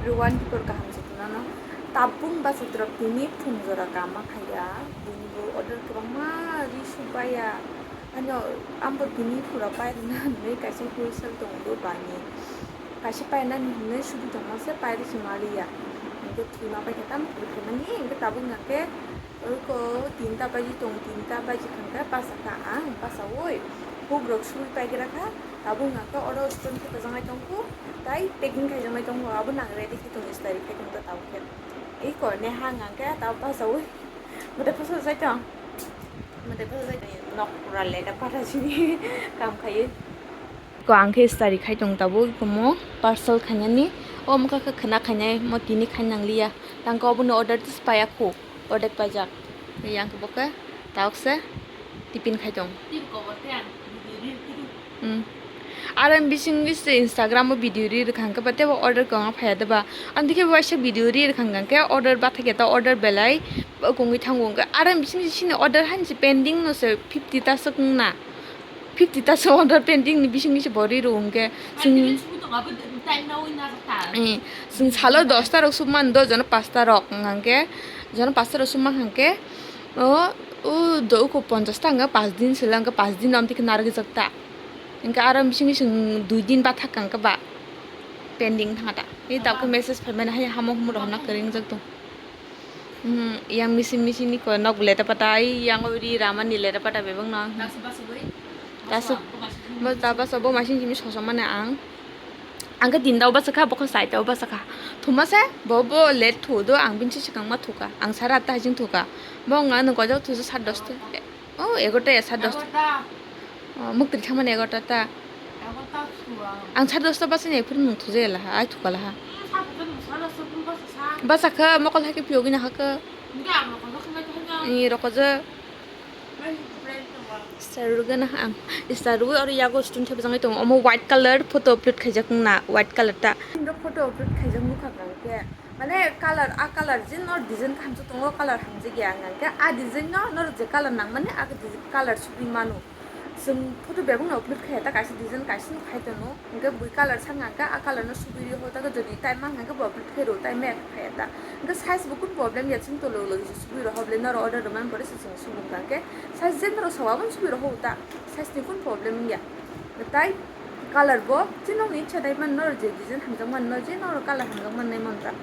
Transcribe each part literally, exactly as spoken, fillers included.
One people kaham se tunano. Tabung basa drop tini phung jora kama khaiya. Bini bo order kwbangma ri subaya. Ano ambo tini pura pai rina hinwi kaisa wholesale tongo bani. Kaisa painani hinwi sudu tongma se pai risi maliya. Hingke thwima pai khe tam khe mani hingke tabung hingke oko tinta baji tong, tinta baji thangkhe basa kha ang basa oi. Hugrok sui pai gra kha. Tabuk hwnka khe oro stone khe pajaknai tongkhu, tai packing khaijaknai tongkhu, abo nang ready khe tong, style khe tong ta tabuk khe. Iko neha hwnka khe tabuk bachaui mwtai bwsa sai tong, mwtai bwsa sai tong, nok pura leda pata sini kam khaiwi. Ko ang khe style khai tong tabuk, iko mo parcel khainani, o mokha khe khwna khainai, mo tini khai nang liya, tang khe obono order tis paiya khu. Ordek paijak. Yang khe bo khe tauk se tiffin khai tong. Tini kobor khe ang video reel kidu. Hmm. Aro ang bising bising Instagram o video reel rwkha hwnkhe ba teibo order kwbangma phaiya de ba. Ang dikhe waisa video reel rwkha hwnkhe order bathakya ta order belai kongwi thango hwnkhe. Aro ang bising bising sini order haini se pending no se fifty ta swk wngna. Fifty ta so order pending ni bising ni se bo ri rw hwnkhe chwng, eh, chwng salo dosta rok sub man do, jono pasta rok hwnkhe, jono pasta rok sub man hwnkhe, o, o do uko ponchas ta hwnkhe pas din sela hwnkhe pas din rom thik narwk jak ta. Hwnkhe aro bising ni chwng dui din bathak hwnkhe ba pending thang ta. Ni tabuk message phaimani hai hamo humo rok hwnna kwrwng jak tong. Hmm, yang misi misi ni ko nok leta pata ai yang ori rama ni leta pata bebak no. Tasu basu boi. Tasu. Bo ta baso bo masing jimi soso mane ang. Ang khe tin dao basa kha, bo khe sai dao basa kha. Thuma se bo bo let thu do ang binsi sikang ma thuka. Ang sara ta jing thuka. Bo nga no gojak thu sat dos te. Oh, egarota ya, sat dos. Egarota. Oh, muktri thangmani egarota ta. Egarota sua. Ang sat dos ta basa ni phuru nung thuja laha, ai thuka laha. Hmm, sat dos ta nung sat dos ta phuru basa sa. Basa kha, mokol hai khe phiyogwi na ha khe. Nda, ang rokojak khe mai thangya. Ni rokojak. Mai friend tongo. Star rwgana ang. Star rwgwi aro yago stone thepjagwi tongo. Omo white color photo upload khaijak wngna, white color ta. Photo upload khaijak nukha kang khe. Mane color, a color je nor design kaham se tongo, color hamjak ya hwnka khe a design no nor je color nang mani a color sugwi mano. Chwng photo bebak no upload khaiya ta kaisa design kaisa no khai tono, hwnkhe bui color saka hwnkhe a color no sugwi ri ho ta khe jodi time man hwnkhe bo upload khai rw time ya khaiya ta. Hwnkhe size bo kun problem ya chwng tolo logi se sugwi rw ho bole noro order rw man pore se chwng sugwi hwnkhe size je noro sawa bo sugwi rw ho ta size ni kun problem ya. Tai color bo chini nokni ichha dai mano, noro je design hamjak mano, je noro color hamjak mano nai manjak.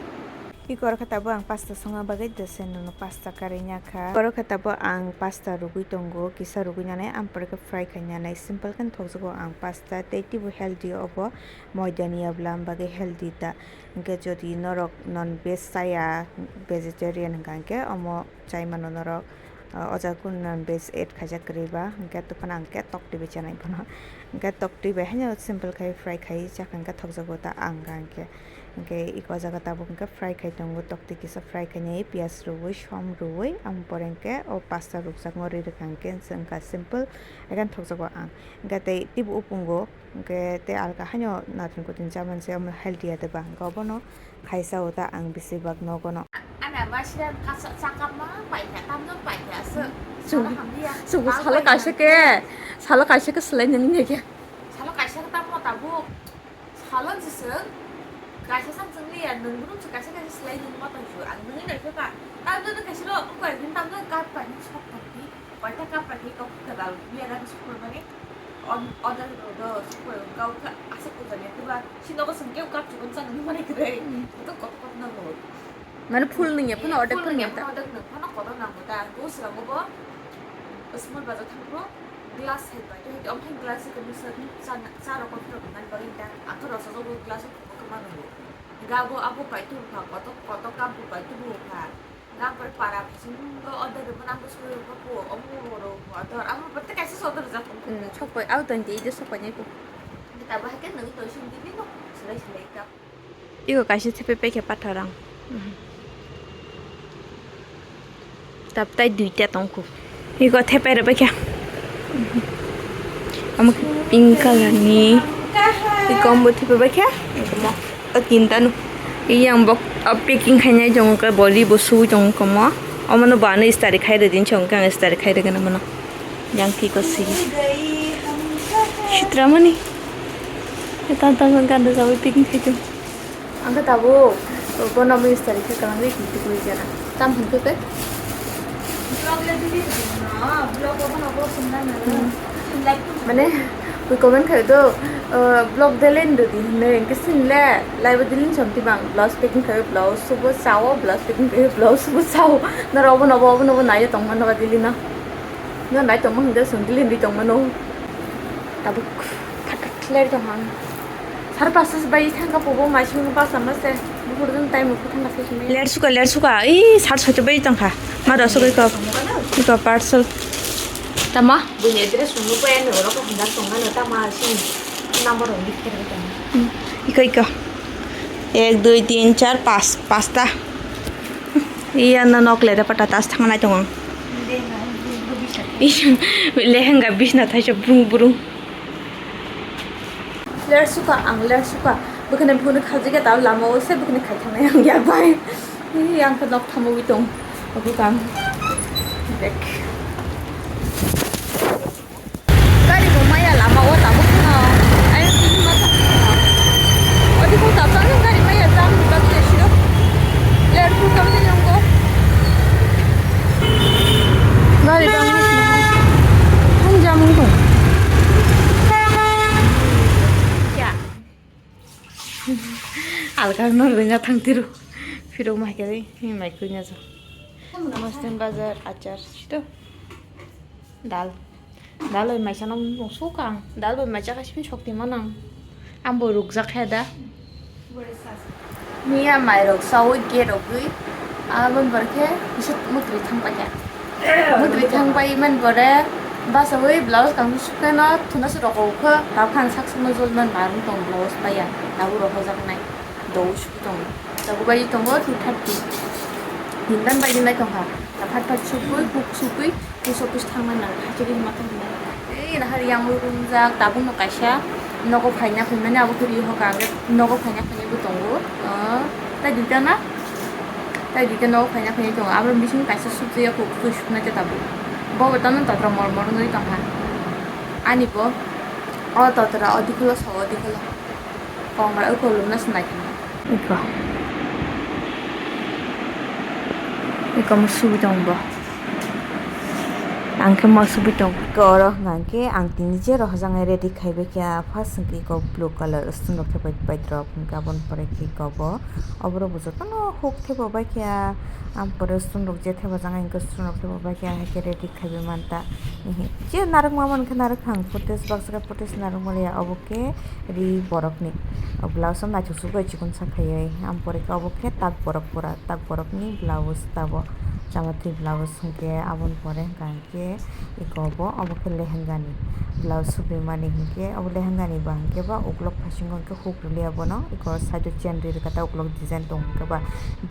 Iko oro khe tabuk ang pasta songna bagwi dose nono pasta karwi nyakha. Oro khe tabuk ang pasta rwgwi tongo, kisa rwgwi nanai, ampore khe fry khai nanai. Simple khe thokjago ang pasta, tei teibo healthy obo, moida ni ya bwlam bagwi healthy ta. Hwnkhe jodi norok non veg chaya, vegetarian hwnkha hwnkhe omo chai mano norok. O jaga kunu non veg add khaijak kwrwi ba, hwnkhe tei phano ang khe tok twi bai chanai phano. Hwnkhe tok twi bai haino simple khai fry khai chakha hwnkhe thokjago ta ang hwnkhe. Hwnkhe iko jaga tabuk hwnkhe fry khai tongo, tok twi kisa fry khainai piyaj rwui, som rwui, ang pore hwnkhe o pasta rwkjakno ri rwkha hwnkhe wngkha simple, haikhe thokjago ang. Hwnkhe tei teibo upungo. Hwnkhe tei alka haino natin kutin chamani se omo healthy ya de ba, hwnkhe obono khaisa o ta ang bisi bak nogo no. Ana ba sira kasa chakap ma pai kha, tamno pai kha, aswk. Chwng, salo hamya. Chwng salo kaisa khe, salo kaisa khe swlai nang ya khe. Salo kaisa khe tamo tabuk. Salo jiswk. Kaisa san chwng liya, nwng brum se kaisa kaisa swlai nang ma tong su. Ang nungwi nai khe ka. Tamno kaisa ro, ko ekdin tamno kap pai sok tong di. Paita kap pai khe kok kwtal biya dan sukul mani on-, order do sukul kau kha aswk ujani tuba sinogo sengke kap chukun chang ni mani kwrwi. Hmm. To kok kok nango. Mane full nungya phano order phano nungya phano order nung phano kotor nango ta. Bo srango bo small bazar thangbo glass hai pai to om hai glass ko misa cha cha rok ko phano nang bagwi ta. Ato rasa go glass ko kok mano. Ga bo abo pai tu kha kotok kotok kap bo pai tu bo kha. Gabor para bisingo order rwmani ang bwskango rwkha po, omo rw order, amo bwtwi kaisa se order rwjak tongo. Hmm, sokpai, abo twenty eight o sokpai nai po. Tabo hai khe nangwi tong sini bibinno swlai swlai kha. Iko kaisa thepai paikha pathor ang. Tabtai duita tongkhu. Iko thepai rwbaikha. Omo pink color ni. Iko ombo thepai baikha. Iko mo. O tinta no. Yang bok, o packing khainai tongo khe body bo sui tongo khe mo. Omo no bo ano istari khai rwdi chong khe ang istari khai rwgwna mono. Yang ki ko si. Sitramani. Tang tang ganda jawi packing khai tong. Ang khe tabuk Bono mui stari khe kwlangwi twi twi gana. Tam hwn khe tei? Vlog le delete rwna, vlog obo no bo swnna nang. Hmm. Like to. Mane, bui comment khai do, uh, vlog delete rwdi hwnwi, hwnkhe sini le live o delete somti bang, blouse packing khai blouse subo sao, blouse packing khai blouse subo sao. Noro obo no bo, obo no bo naiyo tongma no ba delete no. No nai tongma hwnde song delete di tongma no. Tabuk khat khat khlai tong ang. Sar pasta se bai thangka pobo mai sung basa ma se. Bukur dun time ko thangka se sung. Ler suka, ler suka. Ih, sar soito bai tangkha. Ma do suka ko. Ko parcel. Tama? Buini address sung ko ya no ro ko handa sung ano tama si. Number on di kere tang. Hmm. Iko, iko. Ek, dui, tin, char, pas. Pasta. Iya no nok le da pata tas thang nai tong. Ih, lehenga bisna thaisa brung brung. Ler suka ang, ler suka. Bukhani bukhani khajika tao lama o se bukhani khai thang nai ang ya bai. Ih, ang khe nok thamo wi tong. Obo kang. Back. Gari bo maya lama o tabuk no. Ayo sini masa. Odi ko tabuk no gari maya jam ni bagwi siro. Ler ku tam ni yongo. Gari bang ni sini. Hum jam ni ko. Ya. Alkar no ringa thang tiru. Phiro mai kari, mai kunya jo. Masten bazar achar sito. Dal. Dal bai maisa no mung sukang. Dal bai maisa kasi sokti manang. Ambo rukjak he da. Miya mai rok sawi gate rok gwi. Abon barkhe bisit mutri thang paikha. Mutri thang pai man bore basawi blouse kang sukna no thuna se rok kho. Tabkhan sak sukno jol man marung tong blouse paiya. Tabu rok hojak nai. Do suk tong. Tabu bai tongo two thirty. Hindan bai dinai tongkha. Phat phat sukwi kuk sukwi. Post office thangna nang, hachiri hima thangna. Ei, nahar yang rumjak, tabuk no kaisa nogo phaina phaimani abo khe ri hoka ang nogo phaina phainai bo tongo. Ah, tai duita na? Tai duita nogo phaina phainai tongo. Abo bising kaisa sukjaya kok twi suknai ta tabuk. Bo bo tamo totra mor mor wngwi tongkha. Ani bo o totra o dikhulo sa o dikhulo. Kong bai uko lumna se nai. Iko. Iko mo subui tong bo. Ang khe mo subui tong. Iko oro hwnkha khe ang tini je rohorjaknai ready khaibai kha. First hwnkhe iko blue colour stone rok khe bai bai rok hwnkhe aboni pore khe iko bo. Oborok bo jotono huk thebo bai kha. Am pore stone rok je thebo jang ang iko stone rok thebo bai kha hai khe ready khaibai manta. Je narwkma mankhe narwkha ang photos baksa khe photos narwkma liya obo khe ri borokni. O blouse o naithok sugwi chikon sa khaiwi. Am pore khe obo khe tak borok pura, tak borokni blouse tabo. Chamathwi blouse hwnkhe aboni pore hwnkha hwnkhe iko bo obo khe lehengani blouse sugwi mani hwnkhe obo lehengani ba hwnkhe ba ukulok phaising hwnkhe huk rwliya bono. Iko side o chain ri rwkha ta ukulok design tong hwnkhe ba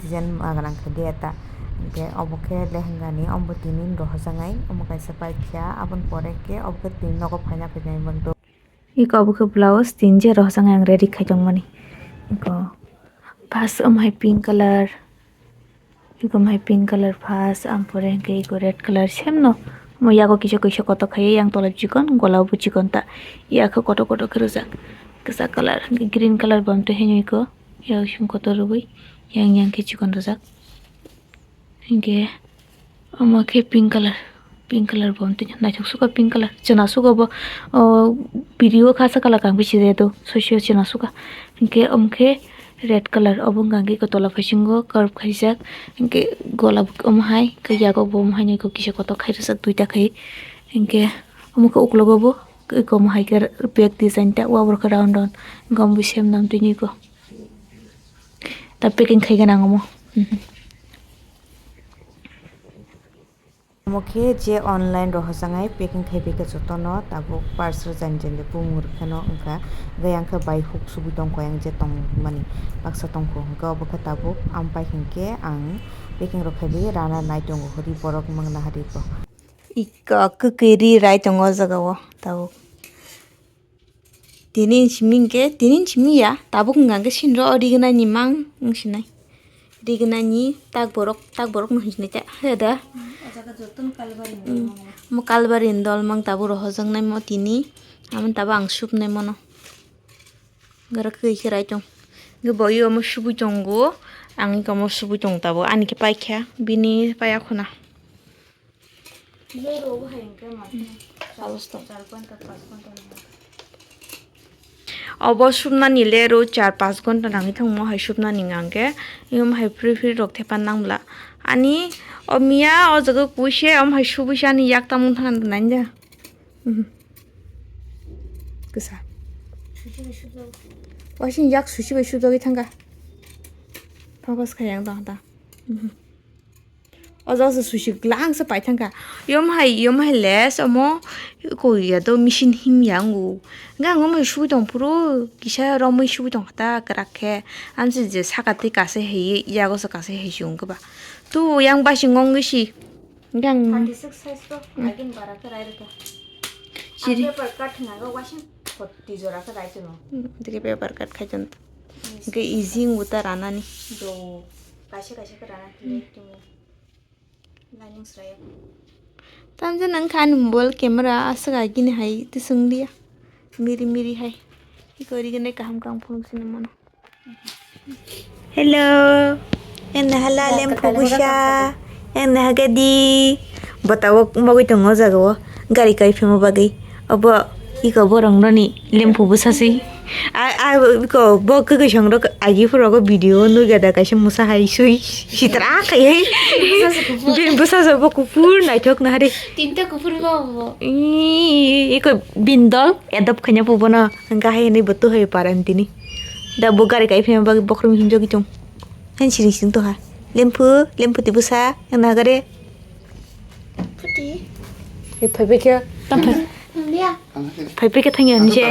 design ma gwnang khe liya ta. Hwnkhe obo khe lehengani omo tini rohorjaknai omo kaisa paikha aboni pore khe obo khe tini nogo phaina phainai mantwi. Iko obo khe blouse tini je rohorjaknai ang ready khai tongmani. Iko first omo hai pink colour, iko omo hai pink colour first, ampore hwnkhe iko red colour same no. Omo yago kisa kaisa kotor khai yang tola chikon gola bo chikon ta. Yakhe kotor kotor khe rijak kwchak colour, green colour bo amtwi haino iko yak song kotor rwui yang yang khe chikon rijak. Hinkhe omo khe pink colour, pink colour bo tini naithok sukha pink colour chwna sukha bo, o video kha saka laka ang bisi de do soisio chwna sukha. Hinkhe omo khe red colour obo wngkha khe tola phasingo curve khaijak hinkhe gola omo hai khe yago bo omo hai no kisa kotor khai rijak duita khai hinkhe omo khe uklogo bo omo hai khe bag design ta o borok khe round round gom bo sem nam tini ko. Ta packing khai gana ang omo. Mhm. Omo khe je online rohorjaknai packing khai bai khe jotono tabuk parcel jani jani bumung rwkheno wngkha. Hwnkhe yang khe bai huk subui tongkha yang je tongmani baksa tongkho hwnkhe obo khe tabuk ampai hinkhe ang packing rok khai bai rana nai tongo hwrwi borok mangna hwrwi bo. Iko kwkwi ri rai tongo o jaga o tabuk. Tini simi hwnkhe, tini simi ya, tabuk hwnkha hwnkhe sinro o rignani mang wng sinai. Rignani tak borok, tak borok no hinsinai ta, he da? O jaga joto no kalbari ni dol mang. Mo kalbari ni dol mang tabuk rohorjaknai mo tini, amo tabuk ang supnai mono. Gara khe khe rai tong. Hwnkhe bo omo subui tongo, ang eko omo subui tongo tabuk, ani khe paikha, bini paiya khuna. Obo subnani le ro char panch ghonta nangwi thangmo hai subnani hwnkhe, omo hai free free rok thepan nang bwla. Ani o miya o jaga kuise, omo hai subui se ani yak tamung thang nai ja. Mhm. Kisa. Wasing yak susi bai subjagwi thangkha. Focus khai ang tong ta. Mhm. O jaga se susi glang se pai thangkha. Yom hai, yom hai les omo koi ya do machine him ya ngu. Gang omo subui tong phuru kisa romwi subui tong kha ta kwrak khe. Amse je saka tei kase hai yago se kase hai si wng khe ba. Tu yang bai si ngong gwi si. Gang. Thirty six size to, hmm, again bara khe rai rwkha. Siri. Ang paper cut hwnna khe wasing forty jora khe rai chwng. Hmm, digi paper cut khai chwng. Yes. Hwnkhe easy wngbo ta ranani. Do, kaisa kaisa khe rana khe, hmm, timo. Lining sraya. Tamjani wngkha ani mobile camera aswk agini hai tei chwng liya. Miri miri hai. Iko ri gwnai kaham kaham phunuk sini mano. Hello. Yang nahala lem phugusa. Yang nahagadi. Botao mogwi tongo o jaga o. Gari kai phimo bagwi. Obo iko borok noni lem phubusa si. A, a, iko bo kwkwi song rok agi phuru rogo video nugya da kaisa musa hai sui sitra khai hai. Bini bwsa jabo kuphur naithok nahari. Tinta kuphur bo bo. Ii, iko bindol edop khanya pubono. Hwnkhe hai hwnwi bo tuhaio paran tini. Da bo gari kai phima bagwi bokhorok hinjagwi tong. Hain siring siring tongha. Lemphu, lemphu twi bwsa, ang nahagare. Phuti. E phaibai khe. Tam phai. Phaibai khe thangya hinse.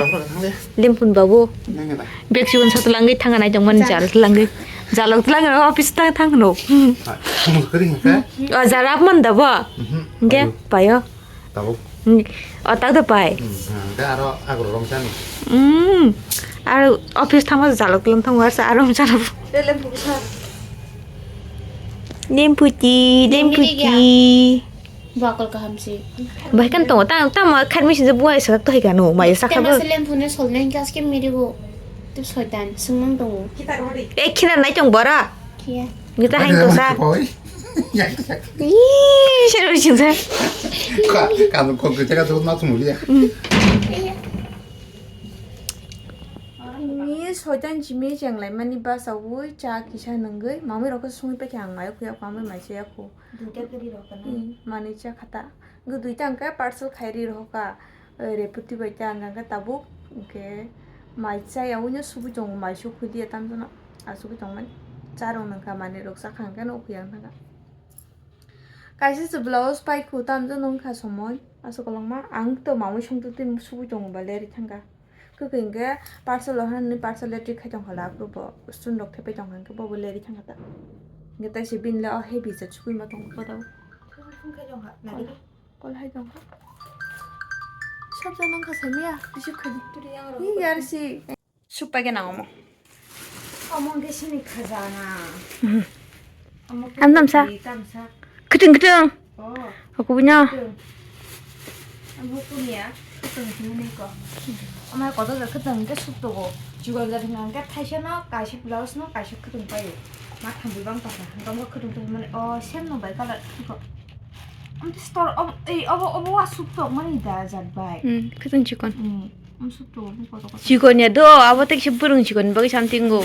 Lemphu ni babu. Bag sigon satulangwi thanga nai tongmani jal tulangwi. Jalo tulangwi office ta thang no. O jara man da bo. Hwnkhe paio. Tabuk. Hmm. O, tak da pai. Hmm, hmm, da aro agro rong chani. Hmm. Aro office thangma jalok lom thangma sa aro chana. Lemputi, lemputi. Bakal kaham si. Bahai kan tongo, tang, tang ma kharmi sinja buai sa to hai kanu, mai sa khabu. Tema se lempu ne sol neng gas ke miri bo. Tu soitan, sungmang tongo. E, khina nai tong bora. Kia. Ngi ta hain to sa. Oi. Yak, yak. Ih, sero sing sa. Ka, ka, ko, ko, jaga jabut na sumuli ya. Ni soitan jimi jeng lai mani basa ui cha kisa nungui. Mami rok sungui pe khe ang mayo kuya kwamai mai se yakho. Duita kiri rok kana. Mani cha khata. Ngi duita angka parcel khairi rok ka. Repoti bai ta ang angka tabuk. Ke mai cha ya unya subu jong mai su khudia tamjana. Asugwi tongmani. Charwng nungkha manwi rwksa khangkhe nukhuya wngkha. Kaisa se blouse paikhu tamjano wngkha somoi. Aswk kwlangma ang to mamwi songtwi twi subui tongo ba lerwi thangkha. Kwkwi hwnkhe parcel o hanani parcel lerwi khai tongkha la aphuru bo student rok thepai tongkha hwnkhe bobo lerwi thangkha ta. Hwnkhe taise bini le o heavy se chukwima tongkha ta. Kol hai tongkha. Sabjak nangkha saimaya tisi khadi. Hi yar si. Supai gana omo. Omo hwnkhe sini khajana. Mhm. Omo Ang tamsa. Tamsa. Khutung khutung. Oh. Aku punya. Khutung. Omo punya. Khutung sini ko. Omo kotor khutung hwnkhe suk togo. Jugal jat hwnkhe thaisa no kaisa blouse no kaisa khutung paio. Ma thambi bang tongkha. Hwnkhe omo khutung tong mani. Oh, same no bai color. Omo store omo ei obo obo wa suk tok mani da jat bai. Hmm, khutung chikon. Hmm. Chikon ya do, abo tei kisa bwrwng chikon bagwi something go.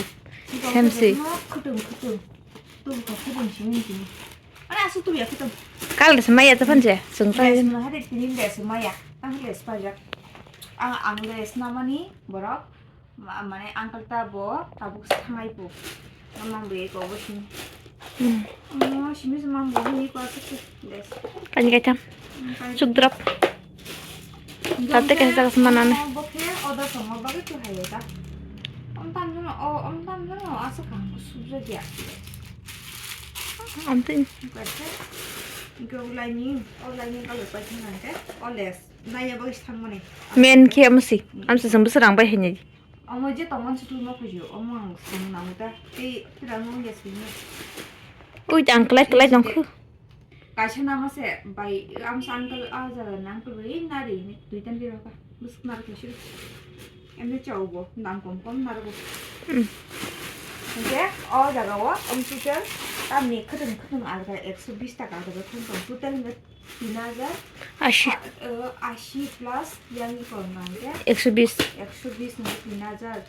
Semsi. Khwtwng, khwtwng. Tubukha khwtwng simi simi. Ani aswk tubuya khwtwng. Kal se maya ta phan se, chwng ta. Yes, ma hade tini de se maya. Tang le se pajak. Ang, ang le snamani borok. Ma, mane uncle ta bo tabuk se thangai po. Mamang bai ko bo sini. Hmm. Omo simi se mamang bo hini ko aswk se. Des. Kani kaitam. Sukdrop. Tate kaisa jaga se manane. Bo khe order tongma bagwi tu hai ta. Om tam jono, o, om tam jono, aswk ang subja dia. Amtwi. Kaisa. Go lining, o lining ka lo pai thang ke. O les. Naya bagwi sangmani. Men khe amsi. Amsi jeng bwswk rang bai haini. Omo je tongmani se twi ma phuju. Omo ang sang nang ta. Tei tira nung ya sini. Ui, ang klai klai nong khu. Kaisa nama se bai, am sa uncle, a jaga na uncle bai nari ni, duitan di roka. Bus nar ke shu. Emne chau bo, nam kom kom nar bo. Hmm. Hingke o jaga o, um, total tamni khwtwng khwtwng alga ekso bish taka alga thang tong. Total hingke tin hajar. Ashi. Ah, eh, ashi plus yang iko hingke. Ekso bish. Ekso bish hingke tin hajar.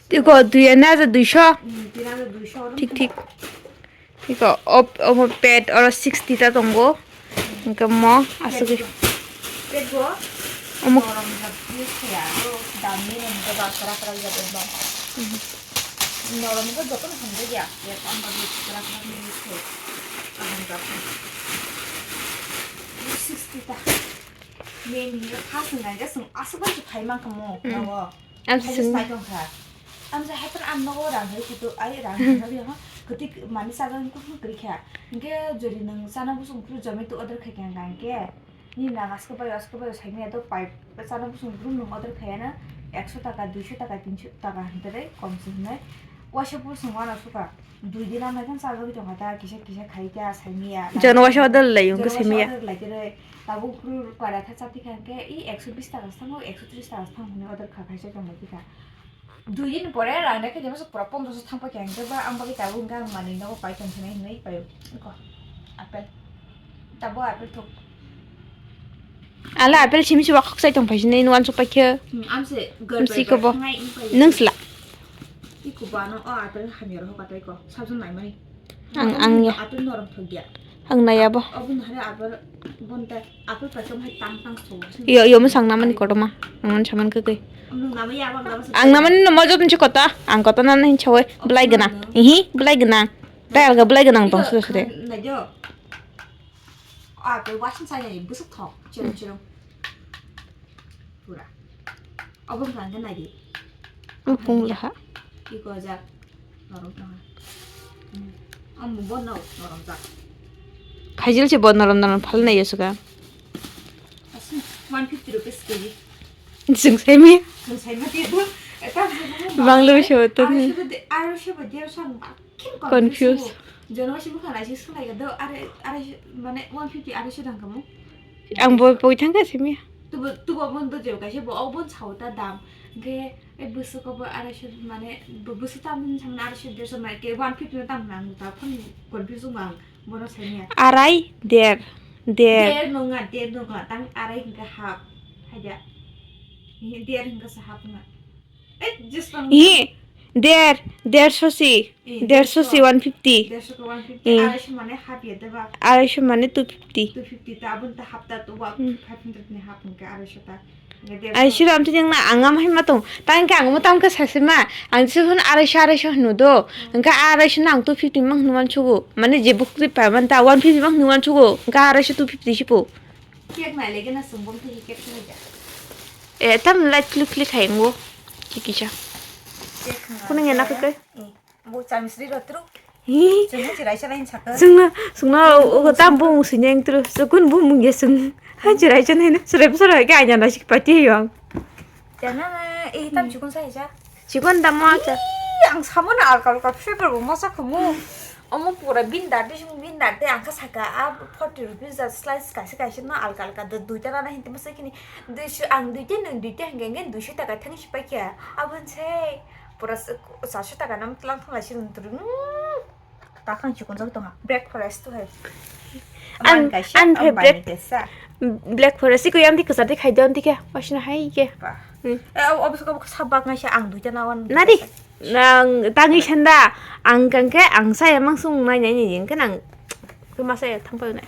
Iko dui hajar duisho. Hmm, tin hajar duisho. Thik, thik. Iko op-, omo pad oro sixty ta tongo. Hingke mo aswk. Pad bo. Omo. Norom jak use kaya, aro damni rok ba kwrak kwrak jak eba. Mhm. Norom bo jotono hamjakya, ya, ang ba use kwrak kwrak use kaya. Kaham jak. Sixty ta. Mem hingke first ni naikhe chwng aswk bai se phai mankha mo, Mm. nogo. Ang Phai se sing- sai tongkha. Ang je haikhe ang nogo rang hai kutu, ai rang hai ha, kwtwi mani chajaknai kutung kwrwi kha. Hingke jori nwng chana busung phuru Zomato order khai kha hingka hingke. Nini nang aske bai, aske bai sai maya to pai chana busung phuru nwng order khai ya na ekso taka, duisho taka, tinsho taka hingke dai kom se hinai. Waisa busung wana suka. Dui din ang naikhe chajagwi tongkha ta, kisa kisa khai ta, saimiya. Jon waisa order lai, wngkhe saimiya. Jon waisa order lai khe rwi, tabuk phuru kwra tha chati kha hwnkhe, i ekso bish taka thango, ekso tris taka thang hwnwi order kha, khaisa tong lai kha. Dui din pore rang naikhe jemasa pura pondroso thang paikha hwnkhe ba ang bagwi tabuk hwnkhe ang manwi nogo pai tong sinai hwnwi pai ko apple. Tabuk apple thok. Ala apple simi se wakhok sai tong phai sinai nuan sok paikhe. Hmm, amse Amse garbai kobo. Thangai wng pai. Nung sla. Iko ba no o apple hamya rohok atai ko. Sabjong nai mani. Ang, ang ya. Apple norom thok ya. Ang nai abo. Obo no hare apple bonta apple pasom hai tang tang so. Yo, yo, mo sang namani kotorma. Ang man saman khe khe. Ang nung nama ya, abang nama sa. Ang namani no mojo tunche kota. Ang kota nana hin chawi. Belai gana. Ihi, belai gana. Tai alga belai gana tong sure sure. Nai jo. O apple wasin sa ya, busuk thok. Chirung chirung. Pura. Obo wngkha hwnkhe nai di. Bupung laha. Iko jak. Norom tongha. Hmm. Omo bo no norom jak. Khaijil se bo norom norom phal nai yasuka. Asin one fifty rupees K G. Jeng saimi. Jeng saima tiya tu. Eta Bangla bisa betul. Arusha bade, arusha bade, arusha bade. Confuse. Jono si bukha naisi sulai ga do, are, are, mane, one fifty are si dang kamu. Ang bo poi thangkha simi. Tubo, tubo bon do jeo kaisa bo, o bon sao ta dam. Hingke, e busu ko bo are si, mane, bu-, busu tam din samna are si derso mane, ke one fifty no tam nang ta, phone confuse wng ang, bono sainya. Arai, der, der. Der nonga, der nonga, tang arai hingke half. Haja. Ni der hingke sa half nga. Eh, just one. Ih, der, derso si. Eh, derso si derso. One fifty. Derso ke one fifty. Eh. Arai so mane half ya deba. Arai so mane two fifty. Two fifty ta abun ta half ta to wa Hmm. Five hundred ni half ke arai so ta. Nge derso. Arai so ram tu jeng na angam hai ma tong. Tang ke angam tam ke sase ma. Ang se hun arai so, arai so hnu do. Hmm. Angka arai so nang two fifty mang hnuan chugo. Mane je buk ri pa man ta one fifty mang hnuan chugo. Angka arai so two fifty sipo. Cake nai lege na sung bom te cake nai ja. Eh, tam light click click hai ngo. Kiki cha. Cake nai. Kuning enak ke? Eh, bu chamisri ro tru. Hi. Chunga chirai chirai saka. Chunga, chunga, o, o, tam bu mung sinyang tru. Sukun bu mung ya sung. Ha chirai chan hai na. Srep srep ke aja na sik pati yong. Jana na, eh, tam chukun sa ja. Chikon damo acha. Ih, ang samano alka alka flavor bo masa khumu. Omo pura bini dadi song bini dadi ang kha saka a forty rupees da slice kaisa kaisa no alka alka da duita rana hinti masa kini. Dui su ang duita nung duita hingke hingke duisu taka thang si paikha. Abon se pura se, sasu taka nam tlang thang laisi rung turung. Takhang chikon jok tonga. Breakfast tu hai. An, an favorite. Black forest iko yang di kesati khai don di ke. Wasna hai ke. Hmm. Eh, ob-, ob-, ob-, sabak ngai sa ang duita nawan. Nadi. Nang tangi senda. Ang kangke ang saya mang sung nai nai ni yang ke nang. Ke masa ya thang pa nai.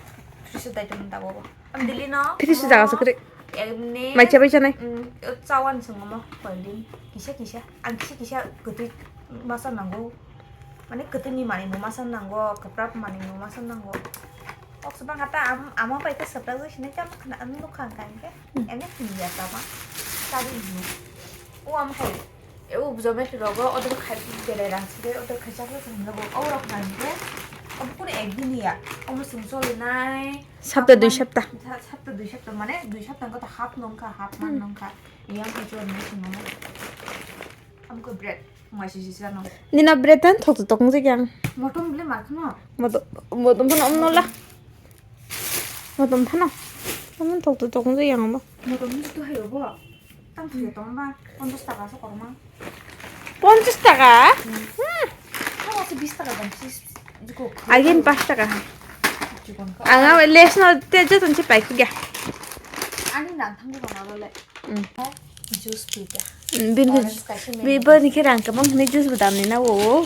Trisu dai tum da bo. Am dili no. Trisu jaga sakri. Emni. Mai chabai chanai. Hmm, chawan sung mo. Kondin. Kisa kisa. Ang kisa kisa kutui masa nanggo. Mane kwtwini manwi no masa nango, kwprap manwi no masa nango. Kok se bang ata am-, ama pai ta swprak jai sini tam khna nukha ang kang khe. Hmm. Ene hini ya tama. Tari hini. O am hai. E o Zomato rogo order khai berai rang side order khai chakle thang jago. O rok nang khe. Obo kunu ek din ya. Omo sung choli nai. Sapta dui sapta. Sapta dui sapta mane dui sapta ko ta half nong kha, half man nong kha. Yang ko choli nai sung nong. Am ko bread. Nina bread tan thok thok wng jak yang. Motom bile ma khno? Motom, motom phano omno la. Motom phano. Omno thok thok wng jak yang ba. Motom ni tu hayo bo. Tam thok tong ba. Ponchas taka so korma. Ponchas taka? Hmm. Hmm. Bis taka dam sis. Jiko. Again pas taka. Jikon ka. Ang ang les no te joton si pai kya. Ani nang thang ko na le. Hmm. Juice pita. Bin ko. Bi bo ni khe rang ka bang ni juice bodam ni na wo.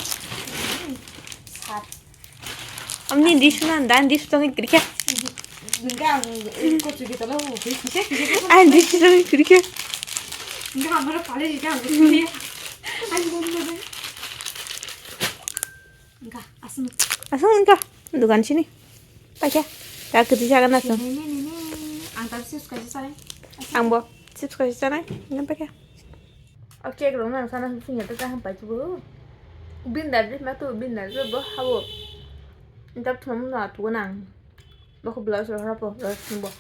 Sat. Amni dish na dan dish to ni krikya. Ningka ang ko chugi tala wo. Ai dish to ni krikya. Ningka amara pale jika ang. Ani bon na. Engka, asung. Asung engka. Dukan sini. Pakai. Tak kerja jaga nasung. Ini, ini, ini. Angkat sih suka sih saya. Ang bo. Chips kasi sana. Ini pakai. Oke, kalau nang sana sih nyata kan sampai tuh. Bin dari matu bin dari bo hawo. Entap cuma mau tuh nang. Bako blouse lo harapo. Lo sumbo.